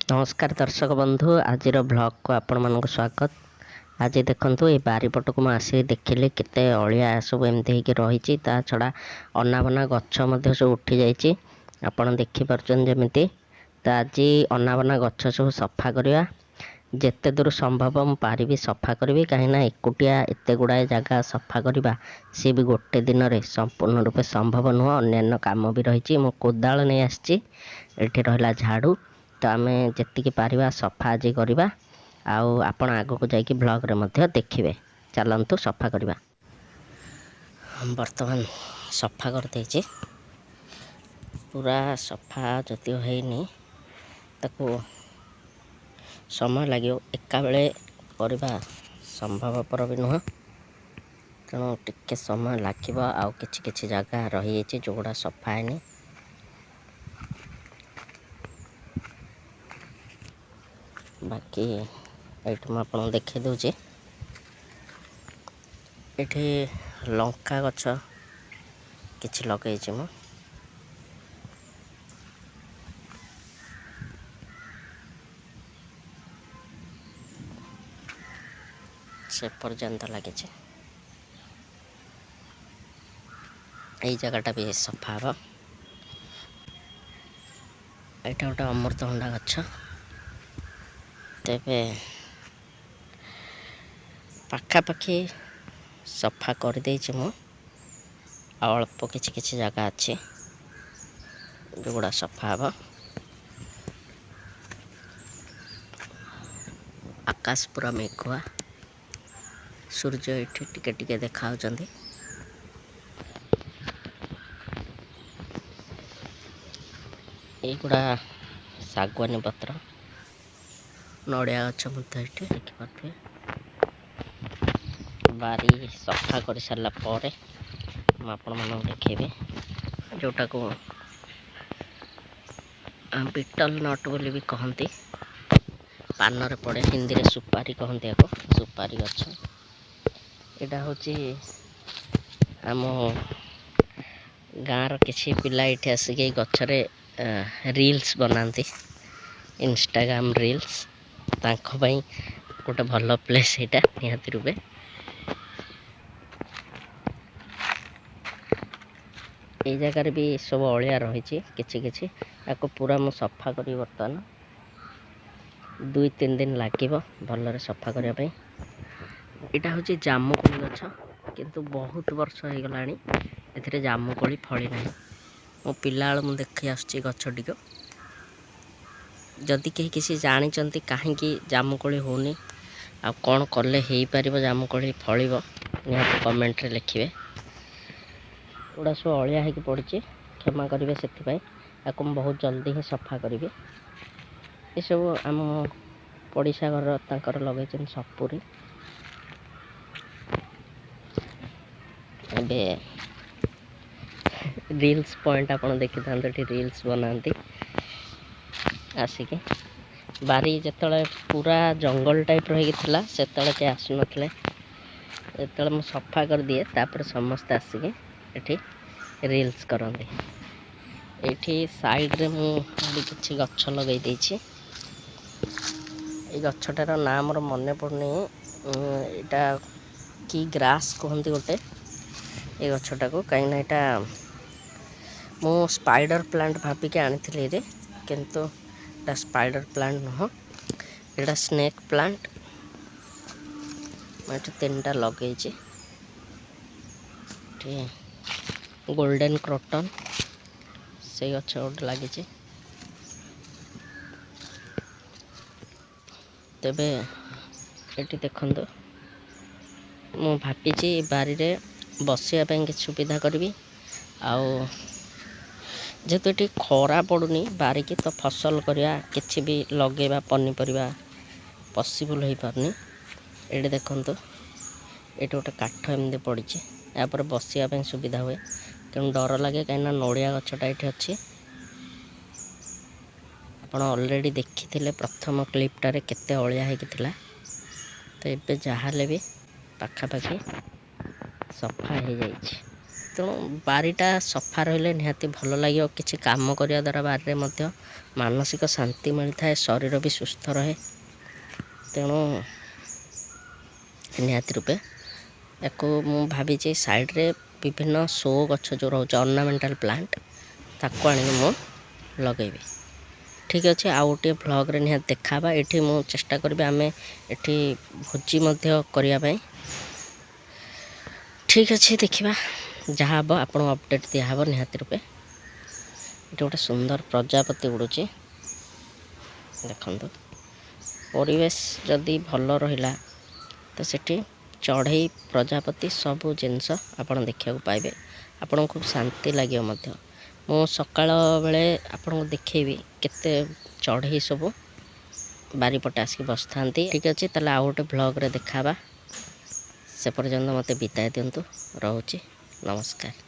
ନମସ୍କାର ଦର୍ଶକ ବନ୍ଧୁ, ଆଜିର ବ୍ଲଗ୍କୁ ଆପଣମାନଙ୍କୁ ସ୍ୱାଗତ। ଆଜି ଦେଖନ୍ତୁ, ଏଇ ବାରିପଟକୁ ମୁଁ ଆସିକି ଦେଖିଲି କେତେ ଅଳିଆ ସବୁ ଏମିତି ହେଇକି ରହିଛି। ତା ଛଡ଼ା ଅନାବନା ଗଛ ମଧ୍ୟ ସବୁ ଉଠିଯାଇଛି, ଆପଣ ଦେଖିପାରୁଛନ୍ତି ଯେମିତି। ତ ଆଜି ଅନାବନା ଗଛ ସବୁ ସଫା କରିବା। ଯେତେ ଦୂର ସମ୍ଭବ ମୁଁ ପାରିବି ସଫା କରିବି, କାହିଁକିନା ଏକୁଟିଆ ଏତେ ଗୁଡ଼ାଏ ଜାଗା ସଫା କରିବା, ସିଏ ବି ଗୋଟେ ଦିନରେ, ସମ୍ପୂର୍ଣ୍ଣ ରୂପେ ସମ୍ଭବ ନୁହଁ। ଅନ୍ୟାନ୍ୟ କାମ ବି ରହିଛି। ମୁଁ କୋଦାଳ ନେଇ ଆସିଛି, ଏଠି ରହିଲା ଝାଡ଼ୁ। ତ ଆମେ ଯେତିକି ପାରିବା ସଫା ଆଜି କରିବା, ଆଉ ଆପଣ ଆଗକୁ ଯାଇକି ବ୍ଲଗ୍ରେ ମଧ୍ୟ ଦେଖିବେ। ଚାଲନ୍ତୁ ସଫା କରିବା। ବର୍ତ୍ତମାନ ସଫା କରିଦେଇଛି। ପୁରା ସଫା ଯଦିଓ ହେଇନି, ତାକୁ ସମୟ ଲାଗିବ। ଏକାବେଳେ କରିବା ସମ୍ଭବପର ବି ନୁହଁ, ତେଣୁ ଟିକେ ସମୟ ଲାଗିବ। ଆଉ କିଛି କିଛି ଜାଗା ରହିଯାଇଛି ଯେଉଁଗୁଡ଼ା ସଫା ହେଇନି। ବାକି ଏଇଠି ମୁଁ ଆପଣଙ୍କୁ ଦେଖାଇ ଦେଉଛି। ଏଠି ଲଙ୍କା ଗଛ କିଛି ଲଗେଇଛି ମୁଁ। ସେ ପର୍ଯ୍ୟନ୍ତ ଲାଗିଛି। ଏଇ ଜାଗାଟା ବି ସଫା ହେବ। ଏଇଟା ଗୋଟେ ଅମୃତଭଣ୍ଡା ଗଛ। ତେବେ ପାଖାପାଖି ସଫା କରିଦେଇଛି ମୁଁ। ଆଉ ଅଳ୍ପ କିଛି କିଛି ଜାଗା ଅଛି ଯେଉଁଗୁଡ଼ା ସଫା ହେବ। ଆକାଶ ପୁରା ମେଘୁଆ, ସୂର୍ଯ୍ୟ ଏଠି ଟିକେ ଟିକେ ଦେଖାହେଉଛନ୍ତି। ଏଇଗୁଡ଼ା ଶାଗୁଆନୀ ପତ୍ର, ନଡ଼ିଆ ଗଛ ମଧ୍ୟ ଏଠି ଦେଖିପାରୁଥିବେ। ବାରି ସଫା କରିସାରିଲା ପରେ ମୁଁ ଆପଣମାନଙ୍କୁ ଦେଖେଇବି, ଯେଉଁଟାକୁ ବିଟଲ not ବୋଲି ବି କହନ୍ତି। ପାନରେ ପଡ଼େ, ହିନ୍ଦୀରେ ସୁପାରି କହନ୍ତି ଏହାକୁ, ସୁପାରି ଗଛ। ଏଇଟା ହେଉଛି ଆମ ଗାଁର କିଛି ପିଲା ଏଇଠି ଆସିକି ଏଇ ଗଛରେ ରିଲ୍ସ ବନାନ୍ତି, ଇନଷ୍ଟାଗ୍ରାମ ରିଲ୍ସ। ତାଙ୍କ ପାଇଁ ଗୋଟେ ଭଲ ପ୍ଲେସ୍ ଏଇଟା ନିହାତି ରୂପେ। ଏଇ ଜାଗାରେ ବି ସବୁ ଅଳିଆ ରହିଛି କିଛି କିଛି। ତାକୁ ପୁରା ମୁଁ ସଫା କରିବି। ବର୍ତ୍ତମାନ 2-3 ଦିନ ଲାଗିବ ଭଲରେ ସଫା କରିବା ପାଇଁ। ଏଇଟା ହେଉଛି ଜାମୁକୋଳି ଗଛ, କିନ୍ତୁ ବହୁତ ବର୍ଷ ହେଇଗଲାଣି ଏଥିରେ ଜାମୁକୋଳି ଫଳି ନାହିଁ। ମୋ ପିଲାବେଳୁ ମୁଁ ଦେଖି ଆସୁଛି ଗଛଟିକୁ। ଯଦି କେହି କିଛି ଜାଣିଛନ୍ତି କାହିଁକି ଜାମୁକୋଳି ହେଉନି ଆଉ କ'ଣ କଲେ ହେଇପାରିବ ଜାମୁକୋଳି ଫଳିବ, ନିହାତି କମେଣ୍ଟରେ ଲେଖିବେ। ଏଗୁଡ଼ା ସବୁ ଅଳିଆ ହେଇକି ପଡ଼ିଛି, କ୍ଷମା କରିବେ ସେଥିପାଇଁ। ତାକୁ ମୁଁ ବହୁତ ଜଲ୍ଦି ହିଁ ସଫା କରିବି। ଏସବୁ ଆମ ପଡ଼ିଶା ଘର ତାଙ୍କର ଲଗେଇଛନ୍ତି ସପୁରୀ। ଏବେ ରିଲ୍ସ ପଏଣ୍ଟ ଆପଣ ଦେଖିଥାନ୍ତୁ, ଏଠି ରିଲ୍ସ ବନାନ୍ତି ଆସିକି। ବାରି ଯେତେବେଳେ ପୁରା ଜଙ୍ଗଲ ଟାଇପ୍ର ହେଇକି ଥିଲା, ସେତେବେଳେ କେହି ଆସୁନଥିଲେ। ଯେତେବେଳେ ମୁଁ ସଫା କରିଦିଏ, ତାପରେ ସମସ୍ତେ ଆସିକି ଏଠି ରିଲ୍ସ କରନ୍ତି। ଏଇଠି ସାଇଡ଼୍ରେ ମୁଁ ବି କିଛି ଗଛ ଲଗେଇ ଦେଇଛି। ଏଇ ଗଛଟାର ନାଁ ମୋର ମନେ ପଡ଼ୁନି। ଏଇଟା କି ଗ୍ରାସ୍ କୁହନ୍ତି ଗୋଟେ ଏ ଗଛଟାକୁ, କାହିଁକିନା ଏଇଟା ମୁଁ ସ୍ପାଇଡ଼ର ପ୍ଲାଣ୍ଟ ଭାବିକି ଆଣିଥିଲି ଏରେ, କିନ୍ତୁ ଏଇଟା ସ୍ପାଇଡ଼ର ପ୍ଲାଣ୍ଟ ନୁହଁ, ଏଇଟା ସ୍ନେକ୍ ପ୍ଲାଣ୍ଟ। ମୁଁ ଏଠି 3ଟା ଲଗେଇଛି। ଏଠି ଗୋଲ୍ଡେନ୍ କ୍ରୋଟନ୍ ସେଇ ଗଛ ଗୋଟେ ଲାଗିଛି। ତେବେ ଏଠି ଦେଖନ୍ତୁ, ମୁଁ ଭାବିଛି ବାରିରେ ବସିବା ପାଇଁ କିଛି ସୁବିଧା କରିବି। ଆଉ ଯେହେତୁ ଏଠି ଖରା ପଡ଼ୁନି ବାରିକି, ତ ଫସଲ କରିବା କିଛି ବି ଲଗେଇବା ପନିପରିବା ପସିବୁଲ୍ ହେଇପାରୁନି। ଏଇଠି ଦେଖନ୍ତୁ, ଏଇଠି ଗୋଟେ କାଠ ଏମିତି ପଡ଼ିଛି, ଏହାପରେ ବସିବା ପାଇଁ ସୁବିଧା ହୁଏ। ତେଣୁ ଡର ଲାଗେ, କାହିଁକିନା ନଡ଼ିଆ ଗଛଟା ଏଇଠି ଅଛି। ଆପଣ ଅଲରେଡ଼ି ଦେଖିଥିଲେ ପ୍ରଥମ କ୍ଲିପ୍ଟାରେ କେତେ ଅଳିଆ ହେଇକି ଥିଲା। ତ ଏବେ ଯାହାହେଲେ ବି ପାଖାପାଖି ସଫା ହେଇଯାଇଛି। ତେଣୁ ବାରିଟା ସଫା ରହିଲେ ନିହାତି ଭଲ ଲାଗିବ। କିଛି କାମ କରିବା ଦ୍ୱାରା ବାରିରେ ମଧ୍ୟ ମାନସିକ ଶାନ୍ତି ମିଳିଥାଏ, ଶରୀର ବି ସୁସ୍ଥ ରହେ। ତେଣୁ ନିହାତି ରୂପେ ୟାକୁ ମୁଁ ଭାବିଛି ସାଇଡ଼୍ରେ ବିଭିନ୍ନ ଶୋ ଗଛ ଯେଉଁ ରହୁଛି, ଅର୍ଣ୍ଣାମେଣ୍ଟାଲ୍ ପ୍ଲାଣ୍ଟ, ତାକୁ ଆଣିକି ମୁଁ ଲଗେଇବି। ଠିକ୍ ଅଛି, ଆଉ ଗୋଟିଏ ଭ୍ଲଗ୍ରେ ନିହାତି ଦେଖାହେବା। ଏଠି ମୁଁ ଚେଷ୍ଟା କରିବି ଆମେ ଏଠି ଭୋଜି ମଧ୍ୟ କରିବା ପାଇଁ। ଠିକ୍ ଅଛି, ଦେଖିବା ଯାହା ହେବ, ଆପଣଙ୍କୁ ଅପଡ଼େଟ୍ ଦିଆହେବ ନିହାତି ରୂପେ। ଏଠି ଗୋଟେ ସୁନ୍ଦର ପ୍ରଜାପତି ଉଡ଼ୁଛି ଦେଖନ୍ତୁ। ପରିବେଶ ଯଦି ଭଲ ରହିଲା ତ ସେଠି ଚଢ଼େଇ, ପ୍ରଜାପତି ସବୁ ଜିନିଷ ଆପଣ ଦେଖିବାକୁ ପାଇବେ। ଆପଣଙ୍କୁ ଖୁବ୍ ଶାନ୍ତି ଲାଗିବ ମଧ୍ୟ। ମୁଁ ସକାଳ ବେଳେ ଆପଣଙ୍କୁ ଦେଖେଇବି କେତେ ଚଢ଼େଇ ସବୁ ବାରିପଟେ ଆସିକି ବସିଥାନ୍ତି। ଠିକ୍ ଅଛି, ତାହେଲେ ଆଉ ଗୋଟେ ଭ୍ଲଗ୍ରେ ଦେଖାହେବା। ସେ ପର୍ଯ୍ୟନ୍ତ ମୋତେ ବିଦାୟ ଦିଅନ୍ତୁ, ରହୁଛି, ନମସ୍କାର।